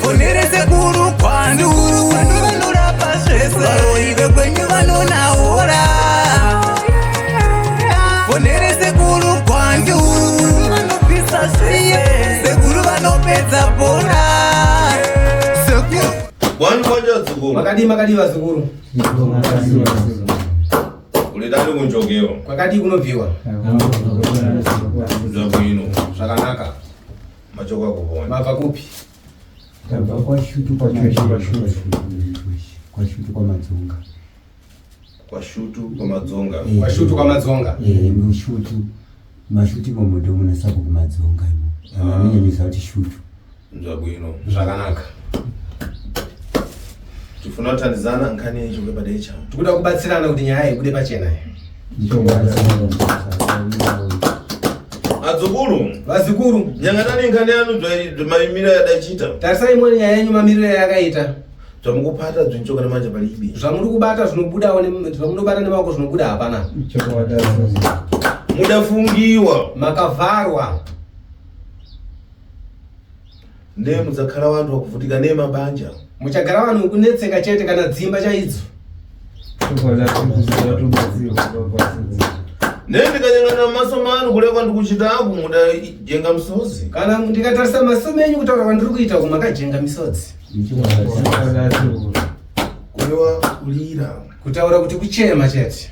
Fonere sekuru kwandu vanorapa zvese varoyi vekwenyu vanonaora Fonere sekuru kwandu vanobvisa zvese sekuru vanopedza bhora sekuru Bwani kwanja dzukuru. Makadii makadii vazukuru? Kulidani kunjokewa. Kwakadii kunobviwa? Zvabwino. Zvakanaka. Machoka kupona. Mabva kupi? Tabva kwaShutu kwaMadzonga. Kwashutu kwaMadzonga. Kwashutu kwaMadzonga. Eh. Kwashutu kwaMadzonga. Eh, mushutu. Mashutu imomo ndo muna sako kuMadzonga imo. Ah. Vanonyanyisa kuti shutu. Zvabwino. Zvakanaka. Tifuna kutandizana nkhani yecho kwepadecha. Tikuda kubatsirana kuti nyaya ibude pachena. Adzukuru. Vazukuru, Nyanganani nkhani yanu maimira yadachita. tarisai muone nyaya yenyu mamiriro yayakaita. Zvamukupata zvinchoka nemanje palibi. Zvamuri kubata zvinobudawo zvamunobata nemaoko zvinobuda hapana. Mudafungiwa. Makavharwa. Ne mudzakhala wanthu wakuvutika ne mabanja. Muchagara vanhu kunetseka chete kana dzimba chaidzo. Ne ndikanyangana maso manu kulekwa ndikuchitaku mudajenga msozi. Kana ndikatarisa maso menyu kutaura kwandiri kuita uku makajenga misodzi. Kulewa kulira. Kutaura kuti kuchema chete.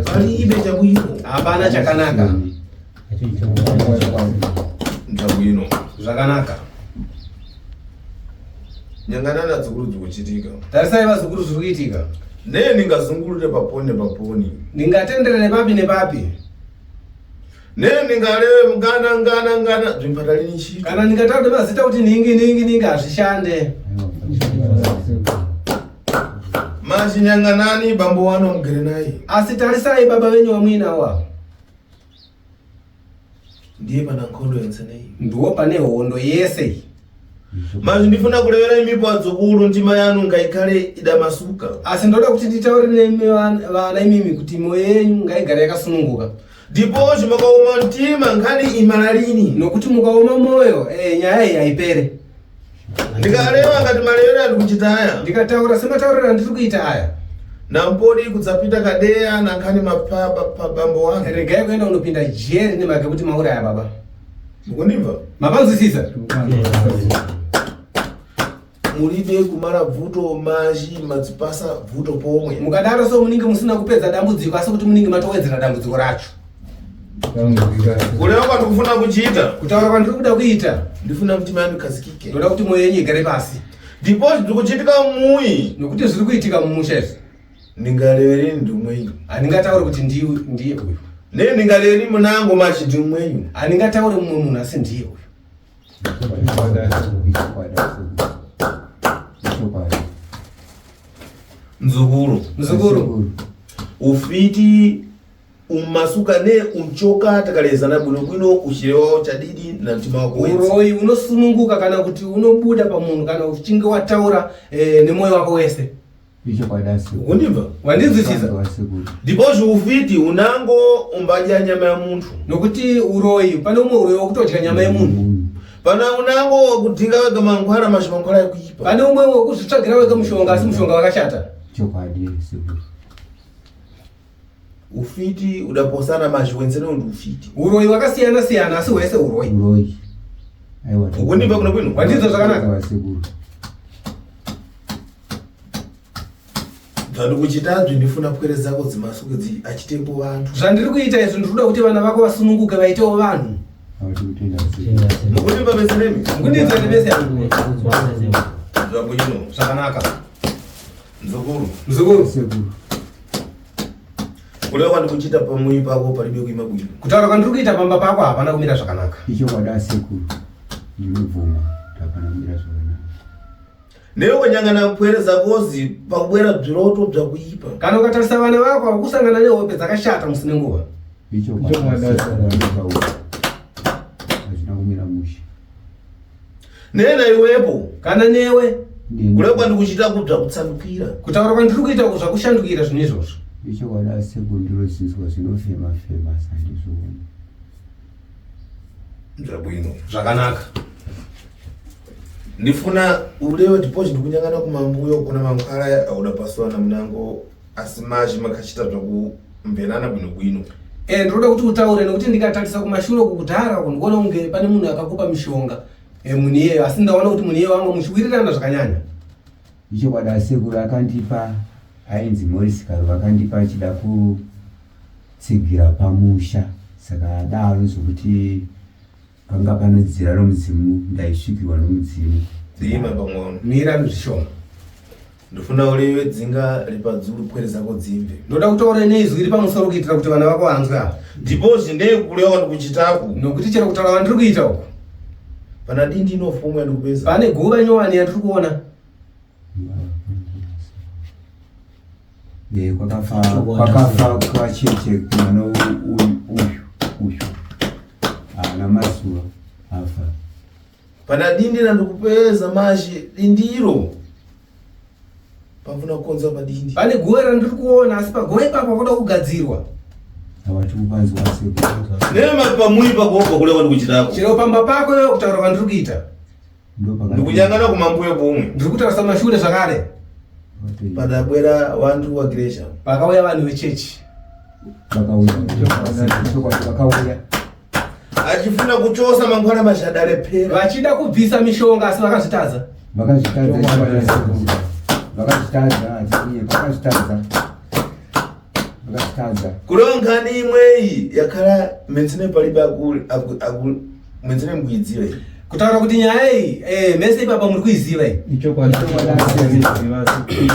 Palibe chabwino. Hapana chakanaka. Chabwino. Zvakanaka. Nyanganana dzukuru dzikuchitika. Tarisai vazukuru zviri kuitika. Ne ndingazungulire paponi nepaponi. Ndingatenderere papi nepapi. Ne ndingalewe mngana ngana ngana zvimpata lini chito. Kana ndingataura nemazita kuti ningi ningi ningi hazvishande. Machinyanganani bambo wano mugere naye. Asi tarisai baba venyu vamuinawo ava. Ndiye pana nkhondo yenseneyi. Ndiwo pane hondo yese iyi. Manje ndifuna kulewera imipo adzukulu ndima yanu ngaikhale idamasuka. Asi ndoda kuti nditaure nemi vana imimi kuti mwoyo yenyu ngaigare yakasununguka. Ndipo chimakaoma mtima nkhani imalalini. Nokuti mukaoma mwoyo eh, nyaya iyi haipere. Ndikalewa ngati malewera ndikuchitaya. Ndikataura sematauriro andiri kuita aya. Nampodi kudzapita kadeya na nkhani mapaba pa bambo wanu. Regai kuenda kunopinda jeri nemhaka yekuti mauraya baba. Mukundimva? Mapanzwisisa? Mulibe kumala bvuto mazhi madzipasa bvuto pomwe. Mukadaro so munenge musina kupedza dambudziko asi kuti munenge matowedzera dambudziko racho. Kulewa kwandikufuna kuchita. Kutaura kwandiri kuda kuita. Ndifuna mtima yanu ikazikike. Ndoda kuti mwoyo yenyu igare pasi. Ndipo zviri kuchitika muyi. Nokuti zviri kuitika mumusha izvi. Ndingarevereni ndimwenyu. Handingatauri kuti ndiye uyu. Ne ndingareveri munango machi ndimwenyu. Handingatauri mumwe munhu asi ndiye uyu. Mzukuru. Mzukuru. Ufiti umasuka ne unchoka takalezana bwino bwino uchirewawo chadidi na mtima wako wese. Uroyi unosununguka kana kuti unobuda pamunhu kana uchinge wataura eh, nemwoyo wako wese. Ukundimva? Wandinzwisisa? Ndipozvo ufiti unango umbadya nyama ya munthu. Nokuti uroyi pane umwe uroyi wekutodya nyama yemunhu. Pana unango wakudhinga wega mankhwala mazhi mankhwala ekuipa. Pane umwe wekuzvitsvagira wega mushonga asi mushonga wakashata. Chokwadi sekuru. Ufiti udaposana mazhi wenzene ndi ufiti. Uroyi wakasiyana siyana asi hwese uroyi. Uroyi. Aiwa. Ukundimva kuno kwino? Wandinzwa zvakanaka? Sekuru. Zvandikuchitazvi ndifuna pwere dzako dzimasuke dzi achitepo vantu. Zvandiri kuita izvi ndiri kuda kuti vana vako vasununguke vaitewo vanhu. Mukundimva vese nemi? Mukundinzwa nevese Zvabwino. Zvakanaka. Mzukuru. Mzukuru. Sekuru. Kureva kwandikuchita pamuyi pako palibe kuima bwino. Kutaura kwandiri kuita pamba pako hapana kumira zvakanaka. Ichokwadi asekuru. Ndinobvuma kuti hapana kumira zvakanaka. Newe kunyangana pwere dzakozi pakubwera bziroto bzakuipa. Kana ukatarisa vana vako vakusangana nehope dzakashata musi nenguva. Ichokwadi hazvina kumira mushe. Nena iwepo. Kana newe. Kureva kwandikuchita kubza kutsandukira. Kutaura kwandiri kuita uku zvakushandukira zvinhu izvozvo. Ichokwadi asekuru ndinozinzwa zvinofema fema sandizviona. Zvabwino. Zvakanaka. Ndifuna ulewe deposit ndikunyangana kumambuyo kuna mankhwala audapaswana munango asi mazhi makachita zvakumverana bwinobwino. Ndinoda kuti utaure nekuti ndikatarisa kumashure uku kudhara uku ndikuona kunge pane munhu akakupa mishonga munhu iyeyo, asi ndaona kuti munhu iyeyo wanga muchiwirirana zvakanyanya. Ichokwadi asekuru akandipa ainzi Morris Karuva akandipa achida kutsigira pamusha saka adaro zvokuti panga pane jira romudzimu ndaisvikirwa nomudzimu. Dzima pamwe. Mira zvishoma. Ndofuna ulewe dzinga ripadzuru pwere dzako dzimve. Ndoda kutaura neizwi riri pamusoro kuitira kuti vana vako vanzwe apa. Deposit ndeyekulewa ndikuchitaku. Nokuti chero kutaura kwandiri kuita uku. Pana dindi inofumwa ndikupeza. Pane guva nyowani yandiri kuona. Kwakafa kwakafa kwacheche mwana uyu uyu uyu haana mazuva afa. Pana dindi randikupeza mazhe dindiro pamvuna kukonza padindi. Pane guva randiri kuona asi paguva ipapo pakuda kugadzirwa. Havati kupanzwa sekuru. Nema pamui pakuobva kulewa ndikuchitako. Chero pamba pako iwewe kutaura kwandiri kuita. Ndikunyangana kumambuyo kumwe. Ndiri kutarisa mashure zvakare. Padabwera vantu wa Gresha. Pakauya vanhu vechechi. Vakauya. Vakauya. Achifuna kuchosa mangwana mashadare pera. Vachida kubvisa mishonga asi vakazvitadza. Vakazvitadza. Vakazvitadza. Vakazvitadza. Vakazvitadza. Kureva nkhani imweyi yakhala menzene palibe aku menzene mukuidziva iyi. Kutaura kuti nyaya iyi mese ipapa muri kuiziva iyi. Ichokwadi.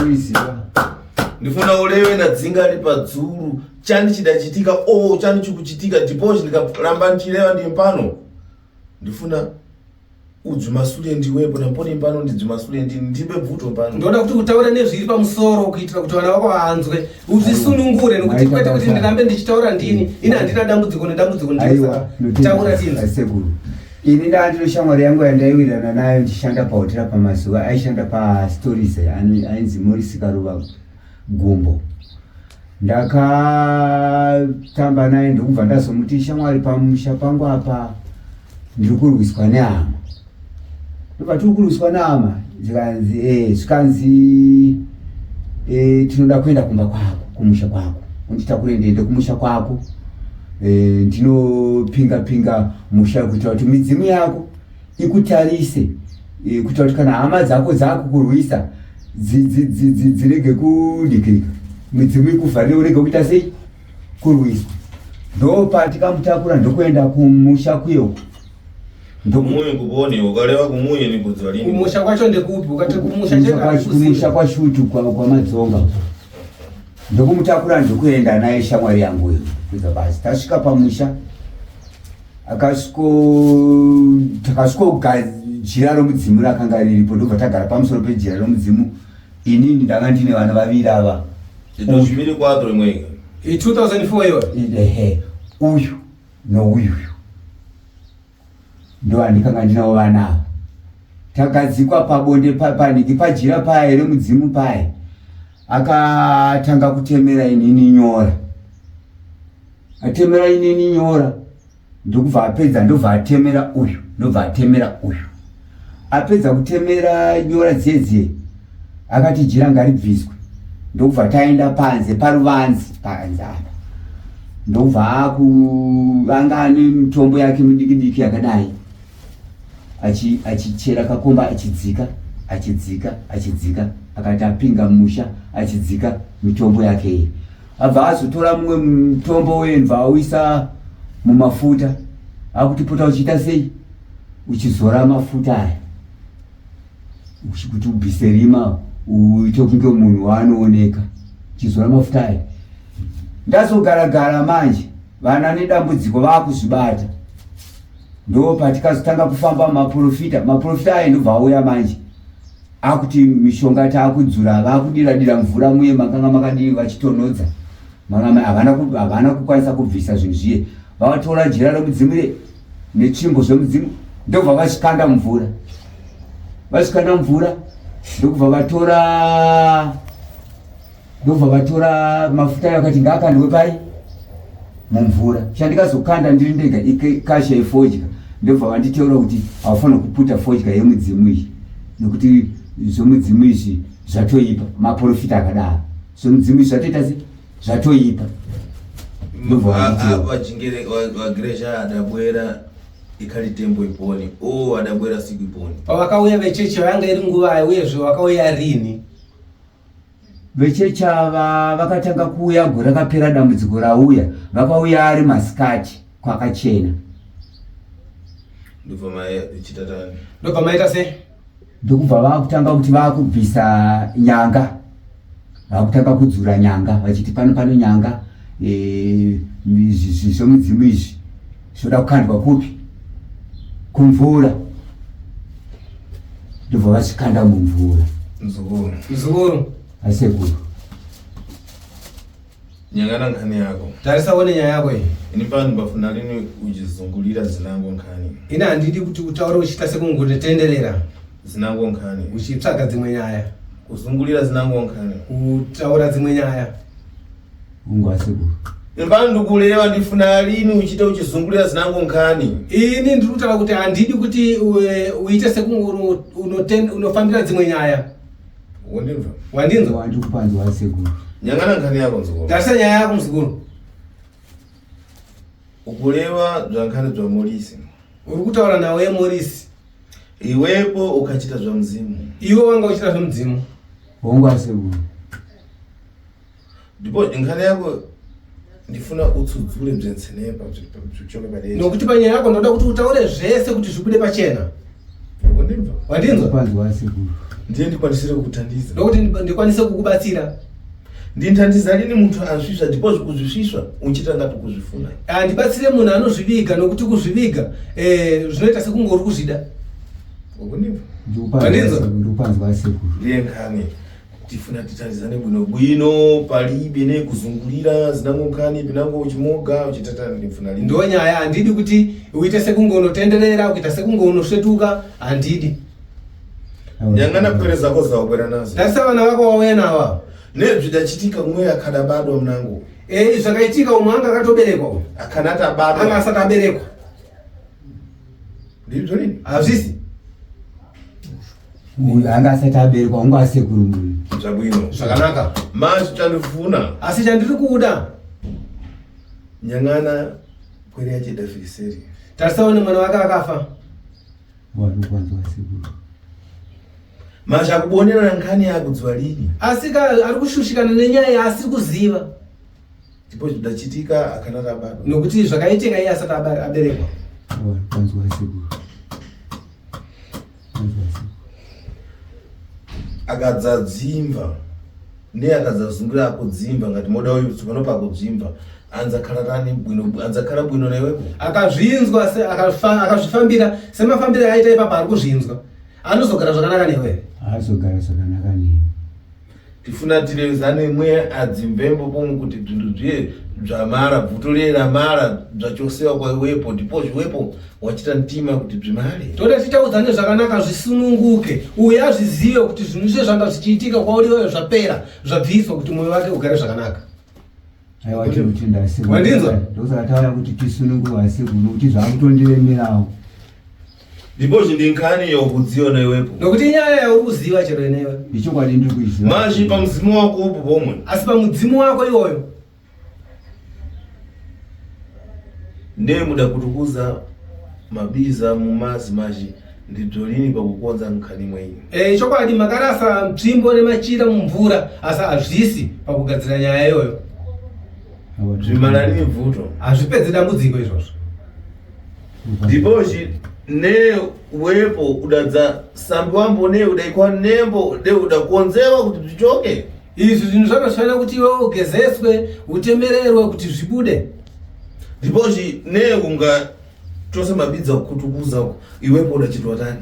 Kuiziva. Ndifuna ulewe na dzinga ri padzuru chani chidachitika o chani chikuchitika deposit ndikaramba ndichilewa ndi mpano. Ndifuna udzimasule ndiwepo namponi mpano ndidzimasule ndini ndibe bvuto mpano. Ndoda kuti utaure nezviri pamusoro kuitira kuti vana vako vanzwe uzvisunungure nekuti kwete kuti ndirambe ndichitaura ndini ini handina dambudziko nedambudziko Aiwa, nditaura tinzwe. Sekuru. Ini ndandino shamwari yangu yandaiwirirana nayo ndichishanda pahotera pamazuva aishanda pastories ainzi Morris Karuva Gumbo. Ndakatamba naye ndokubva ndazomuti shamwari pamusha pangu apa ndiri kurwiswa nehama. Ndobva tiri kurwiswa nehama zvikanzi zvikanzi tinoda kuenda kumba kwako kumusha kwako unditakure ndiende kumusha kwako ndinopinga pinga musha kuitira kuti midzimu yako ikutarise kuitira kuti kana hama dzako dzakukurwisa dzirege kudikirika midzimu ikuvharire urege kuita sei kurwiswa. Ndopatikamutakura ndokuenda kumusha kuyo. Kumuyi kuponi ukareva kumuyi ni kudzwa lini. Kumusha kwacho ndekupi ukati kumusha chega kumusha kwaShutu kwaMadzonga. Ndokumutakura ndokuenda naye shamwari yangu iyo. Kuita basi tasvika pamusha takasviko jira romudzimu rakanga riripo ndobva tagara pamusoro pejira romudzimu. Inini ndanga ndine vana vaviri ava. 2004 imwe. 2004 iyoyo. Ehe, uyu nouyu ndo andikanga ndinawo vana ava. Tagadzikwa pabonde paniki pajira paya remudzimu paya. Akatanga kutemera inini nyora. Atemera inini nyora ndokubva apedza ndobva atemera uyu ndobva atemera uyu. Apedza kutemera nyora dziye akati jira ngaribviswe ndokubva taenda panze paruvanze panze apa. Ndokubva anga ane mitombo yake midiki diki yakadai achichera kakomba achidzika achidzika achidzika akati apinga musha achidzika mitombo yake iyi. Abva azotora mumwe mutombo wemva auisa mumafuta akuti pota uchiita sei uchizora mafuta aya kuti ubvise rima uite kunge munhu waanooneka uchizora mafuta aya. Ndazogaragara manje vana nedambudziko vaakuzvibata. Ndo patikazotanga kufamba maprofita. Maprofita aya ndobva auya manje akuti mishonga taakudzura vaakudira dira mvura muye makanga makadii vachitonhodza. Manga havana kukwanisa kubvisa zvinhu zviye. Vakatora jira remudzimu re netsvimbo zvemudzimu ndobva vazvikanda mumvura. Vazvikanda mumvura ndokubva vatora ndobva vatora mafuta ayo akati ngaakandwe pai mumvura. Chandikazokanda ndiri ndega ikasha yefodya ndobva vanditeura kuti haufaniri kuputa fodya yemudzimu iyi. Nekuti zvomudzimu izvi zvatoipa, maprofita akadaro. Zvomudzimu izvi zvatoita se zvatoipa. Ndobva vanditewa. Vajingere vagiresha adabwera ikhali tembo iponi o adabwera siku iponi. Pavakauya vechechi vanga iri nguvai uyezve vakauya rini? Vechechi ava vakatanga kuuya gore rakapera dambudziko rauya, vakauya ari masikati kwakachena. Ndobva maichitatani. Ndobva maita sei? Ndokubva vakutanga kuti vakubvisa nyanga, vakutanga kudzura nyanga vachiti pano pano nyanga izvi zvomudzimu izvi zvoda kukandwa kupi? Kumvura. Ndobva vachikanda mumvura. Mzukuru. Mzukuru. Asekuru. Nyangana nkhani yako. Tarisa uone nyaya yako iyi. Ini pano pafuna lini uchizungulira zinango nkhani. Ini handidi kuti utaure uchiita sekungotenderera. Zinango nkhani. Uchitsvaga dzimwe nyaya. Kuzungulira zinango nkhani. Kutaura dzimwe nyaya. Mungu asekuru. Pano ndikureva ndifuna lini uchiita uchizungulira zinango nkhani. Ini ndiri kutaura kuti handidi kuti uite sekunge unofambira dzimwe nyaya. Wandinzwa? Wandinzwa? Wandikupanzwa asekuru. Nyangana nkhani yako mzukuru. Tarisa nyaya yako mzukuru. Ukureva zvankhani zva Morisi. Uri kutaura nawo yeMorisi. Iwepo ukachita zva mudzimu. Iwe wanga uchiita zvemudzimu. Hongu asekuru. Ndipo nkhani yako ndifuna utsudzure bzentsenepa zvichoke padera. Nokuti panyaya yako ndoda kuti utaure zvese kuti zvibude pachena. Wandinzwa? Wandinzwa? Kupanzwa asekuru. Ndiye ndikwanisire kukuthandiza. Nokuti ndikwanise kukubatsira. Ndinthandiza lini munthu azvisva ndipo kuzvisvisva uchiita ngati kuzvifuna. Handibatsire munhu anozviviga nokuti kuzviviga zvinoita sekunge uri kuzvida. Wandinzwa? Wandinzwa? Ndikupanzwa asekuru. Ndiye nkhani. Tifuna tithandizane bwino bwino palibe ne kuzungulira zinango nkhani pinango uchimoga uchitatana ndifuna lini. Ndo nyaya handidi kuti uite sekunge unotenderera kuita sekunge unosvetuka handidi. Nyangana pwere zako zawabwera nazo. Tarisa vana vako wauya navo ava. Nezvidachitika mweya akadabadwa munango. Zvakaitika umwe anga akatoberekwa uyu. Akana tabadwa. Anga asati aberekwa. Ndizvo lini? Hazvisi. Uyu anga asati aberekwa ungu asekuru munhu. Zvabwino. Zvakanaka. Manje chandifuna. Asi chandiri kuda. Nyangana pwere yacho idafikiseri. Tarisa one mwana wake akafa. Wandikwanzwa asekuru. Manje akubonera nkhani yakudziwa lini. Asi ka ari kushushikana nenyaya yaasiri kuziva. Ndipo zvidachitika akana tabadwa. Nokuti zvakaitika iye asati aberekwa. Wandikwanzwa asekuru. Akadzadzimva neakadzazungura akudzimva ngati moda uyu tsopano pakudzimva anzakhala tani bwino anzakhala bwino newepo. Akazvinzwa se akazvifambira semafambiro aita ipapa ari kuzvinzwa. Anozogara zvakanaka newe. Azogara zvakanaka newe. Tifuna tirezane mwe adzimvembo pomwe kuti bzindu bzviye bzvamara bvuto riye ramara bzvachosewa kwaiwepo ndipo zviwepo wachita ntima kuti bzvimale. Toda titaudzane zvakanaka zvisununguke uye azvizive kuti zvinhu zvese zvanga zvichiitika kwauri iwewe zvapera zvabviswa kuti mwoyo wake ugare zvakanaka. Aiwa tinotenda asekuru. Wandinzwa? Ndosaka tauya kuti tisunungurwe asekuru nokuti zvakutondiremerawo. Ndipo ndinkhani yokudziona iwepo. Nokuti inyaya yauri kuziva chero inewe. Ichokwadi ndiri kuiziva. Manje pamudzimu wako upo pomwe. Asi pamudzimu wako iwoyo. Ndiye muda kutukuza mabiza mumazi maji ndibzo lini pakukonza nkhani mwenyu. Chokwadi makarasa nzvimbo nemachira mumvura asi hazvisi pakugadzira nyaya iyoyo. Zvimala lini bvuto. Hazvipedzi dambudziko izvozvo. Ndipochi ne wepo udadza sambi wambo ne udaikwa nembo de udakonzewa kuti zvichoke. Izvi zvinhu zvakafanira kuti iwe ugezeswe utemererwe kuti zvibude. Ndipochi ne unga tose mabidza kutukuza uko iwepo udachitwa tani.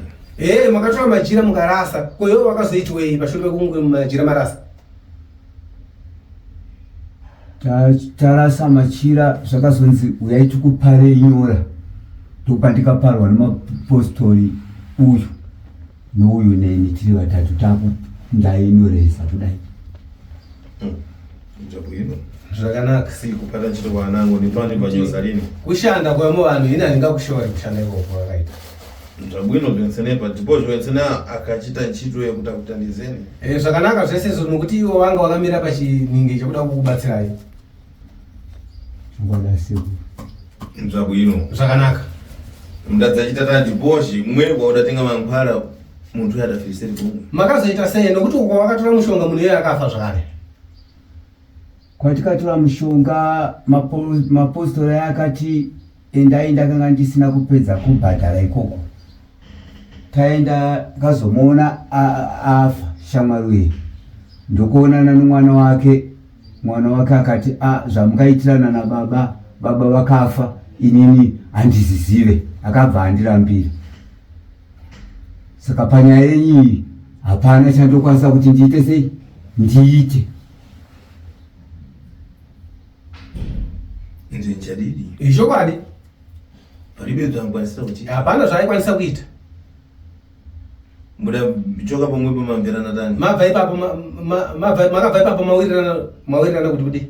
Makatora machira mukarasa ko iwe wakazoitwei pashure pekunge machira marasa? Tarasa machira zvakazonzi uyai tikuparei nyora ndopandikaparwa nemapostori uyu nouyu neni tiri vatatu taku ndainyoresa kudai. Zvabwino. Zvakanaka. Si kupata ntchito kwa anango ndipande panyoza lini. Kushanda kwa vanhu ini handingakushori kushanda ikoko kwakaita. Zvabwino bvensenepa ndipo zvensena akachita ntchito yekuti akutandizeni. Eh, zvakanaka zvese izvo nokuti ivo vanga vakamira pachiningi chekuda kukubatsirai. Chokwadi sekuru. Zvabwino. Zvakanaka. Mudadzachita ta ndiposhi mwe kwaudatenga mankhwala munthu uyo adafiriseri kumwe. Makazoita sei nokuti uko wakatora mushonga munhu iye akafa zvakare. Kwatikatora mushonga mapostori aya akati endai ndakanga ndisina kupedza kubhadhara ikoko. Taenda kazomuona afa shamwari uye ndokuonana nomwana wake. Mwana wake akati a zvamukaitirana nababa baba vakafa inini handizizive, akabva andirambira. Saka panyaya yenyu iyi hapana chandokwanisa kuti ndiite sei ndiite. Njenjadidi. Ichokwadi. Palibe zvangwanisira kuchita. Hapana zvaaikwanisa kuita. Muda choka pamwepo mamverana tani. Mabva ipapo mabva makabva ipapo mawirirana mawirirana kuti kudi.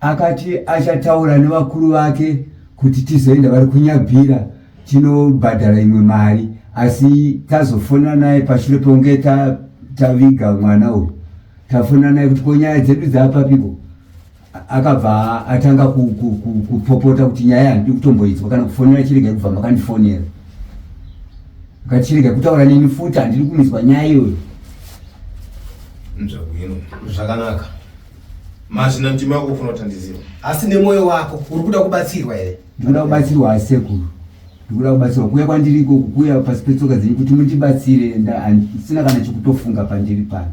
Akati achataura nevakuru vake kuti tizoenda vari kunyabhira tinobhadhara imwe mari asi tazofonera naye pashure pekunge taviga mwana uyu tafonera naye kuti ko nyaya dzedu dzaapapiko akabva atanga kupopota kuti nyaya handidi kutomboidzwa kana kufonera chiregai kubva makandifonera akati chiregai kutaura neni futi handidi kunizwa nyaya iyoyo Nzvabwino. Zvakanaka. Mazvina mtima wako ufuna kutandizira. Asi nemwoyo wako uri kuda kubatsirwa here? Ndikuda kubatsirwa asekuru. Ndikuda kubatsirwa kuuya kwandiri ikoko kuuya pasi petsoka dzenyu kuti mundibatsire handisina kana chekutofunga pandiri pano.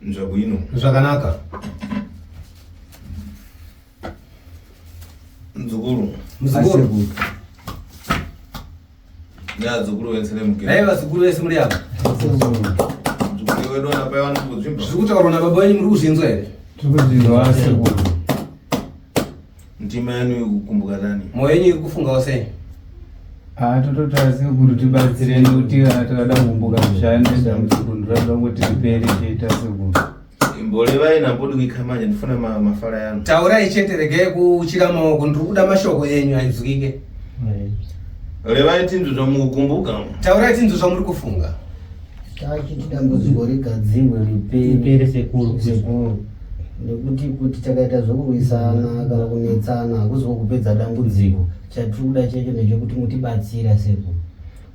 Nzvabwino. Zvakanaka. Mzukuru. Mzukuru. Asekuru. Neadzukuru vese nemugero. Naye vazukuru vese muri apa. Mzukuru wedu anapai vanokudzvimba. Zviri kutaurwa nababa wenyu muri kuzvinzwa here? Tiri kuzvinzwa sekuru. Ndima yanu ikukumbuka tani. Moyo yenyu iri kufungawo sei? Ah, tototaura sekuru tibatsire nekuti kana tikada kukumbuka zvishande dambudziko ndinoda kungoti ripere chete sekuru. Imbolevai nambodwika manje ndifuna mafara yanu. Taurai chete regai kuchira maoko ndiri kuda mashoko enyu ainzwike. Revai tinzwe zvamukukumbuka. Taurai tinzwe zvamuri kufunga. Tachiti dambudziko rigadzirwe ripere sekuru. Sekuru. Nekuti kuti takaita zvokurwisana kana kunetsana hakuziwo kupedza dambudziko. Chatiri kuda chacho ndechekuti mutibatsira sekuru.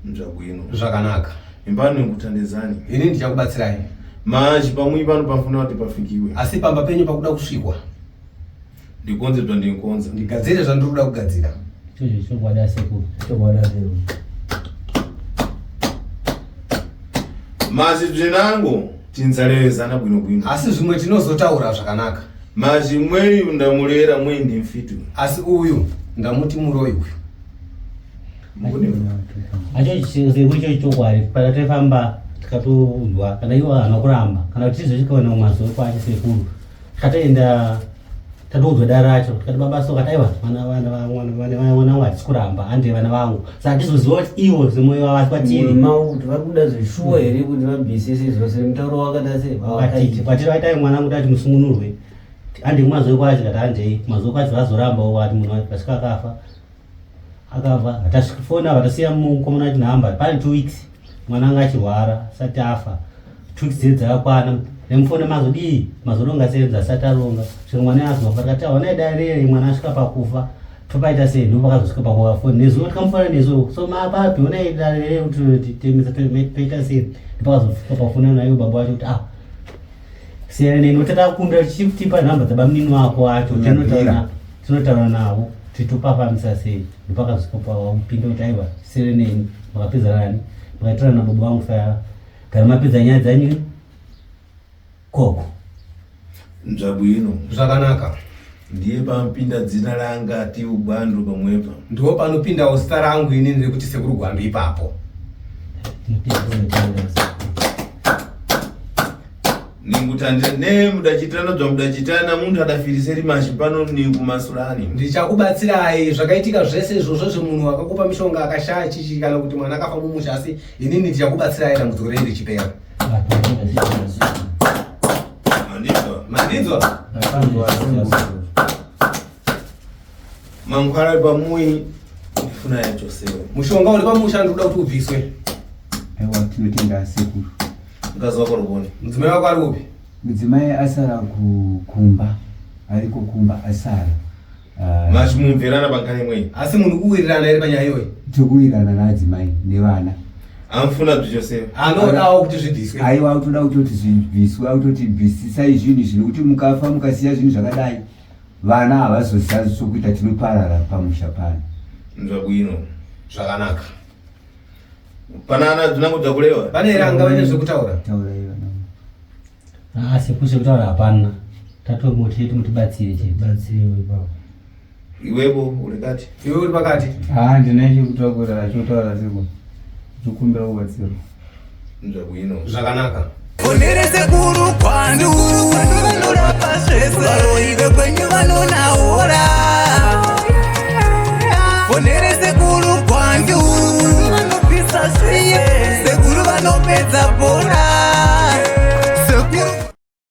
Nzvabwino. Zvakanaka. Imbani ngutandezani. Ini ndichakubatsirai. Manje pamwe pano pafuna kuti pafikiwe. Asi pamba penyu pakuda kusvikwa. Ndikonze zvandinkonza. Ndigadzire zvandiri kuda kugadzira. Ichocho chokwadi asekuru. Chokwadi asekuru. Mazi bzinango tinzalewezana bwino bwino. Asi zvimwe tinozotaura zvakanaka. Mazi mweyu ndamulera mweyi ndi mfitu. Asi uyu ndamuti muroyi uyu. Acho sekuru icho chokwadi patatofamba tikatoudzwa kana iwo haana kuramba kana kuti tizosvika kumazuva kwacho sekuru tikatoenda tatoudzwa dare racho tikati baba so kati aiwa mwana wangu hatisi kuramba hande vana vangu saka tizoziva kuti ivo semoyo wavasi kwatiri mavo kuti vari kuda zveshuwa here kuti vabvisise zvose mutauro wakada se kwatiri kwatiri vaitai mwana wangu tati musungunurwe hande kumazuva kwacho kati handei kumazuva kwacho vazorambawo vati munhu vasvika akafa akabva tasifona vatasiya mukomana wacho nhamba pane 2 weeks mwana anga achirwara asati afa 2 weeks dzee dzakakwana nemufona mazodii mazoronga sei asati aronga svika mwana azofa tikati aona dare mwana asvika pakufa topaita sei ndo pakazosvika pakuva foni nezuva tikamufona nezuva so mapapi onai dare kuti temesa toita sei ndopakazosvika pafona nayo baba wacho kuti ah siyana neni utatakumbira tichikutipa nhamba dzabamunini wako acho tinotaura navo kuti topafambisa sei ndopakazosvika pawapinda kuti aiwa siyana neni makapedza nani makaitirana nababa vangu saya gara mapedza nyaya dzanyu koko Nzvabwino. Zvakanaka. Ndiye pampinda dzina ranga ati Ugwandu pamwepa. Ndipo panopindawo zita rangu inini rekuti Sekuru Gwandu ipapo. Ningutandira ne mudachitana zvamudachitana muntu adafirise rimashi pano ningumasurani. Ndichakubatsirai zvakaitika zvese izvozvo zvemunhu akakupa mishonga akashaya chichi kana kuti mwana akafa mumusha asi inini ndichakubatsirai dambudziko renyu richipera. Mandinzwa? Mandinzwa? Mankwara pamui. Ndifuna yachosewa. Mushonga uri pamusha ndikuda kuti ubviswe. Aiwa, tinotenda sekuru. Mukadzi wako rubone. Mudzimai wako ari kupi? Mudzimai asara kumba, ariko kumba asara. Ah, Machimumverana pankhani imweyi. Asi munhu kuwirirana here panyaya iyoyi? Tokuwirirana naadzimai nevana. Amfuna bzichosewa. Anodawo kuti zvibviswe. Aiwa, autoda kutoti zvibviswe, autoti bvisisai zvinhu izvi nekuti mukafa mukasiya zvinhu zvakadai vana havazoziva zvokuita, tinoparara pamusha pano. Nzvabwino. Zvakanaka. Panana dzinango dzakulewa. Pane here angava nezvekutaura? Taurai vana. Ah, sekuru, sekutaura hapana, tatongoti chete mutibatsire chete. Batsirewo ipapo. Iwepo ulikati. Iwe uri pakati. Haa, ndina chekutaura, chekutaura sekuru, ndikumbira kubatsirwa. Nzvabwino. Zvakanaka. Fonere sekuru Gwandu vanorapa zvese, varoyi vekwenyu vanonaora. Fonere sekuru Gwandu vanopisa zvese, sekuru vanopedza bhora.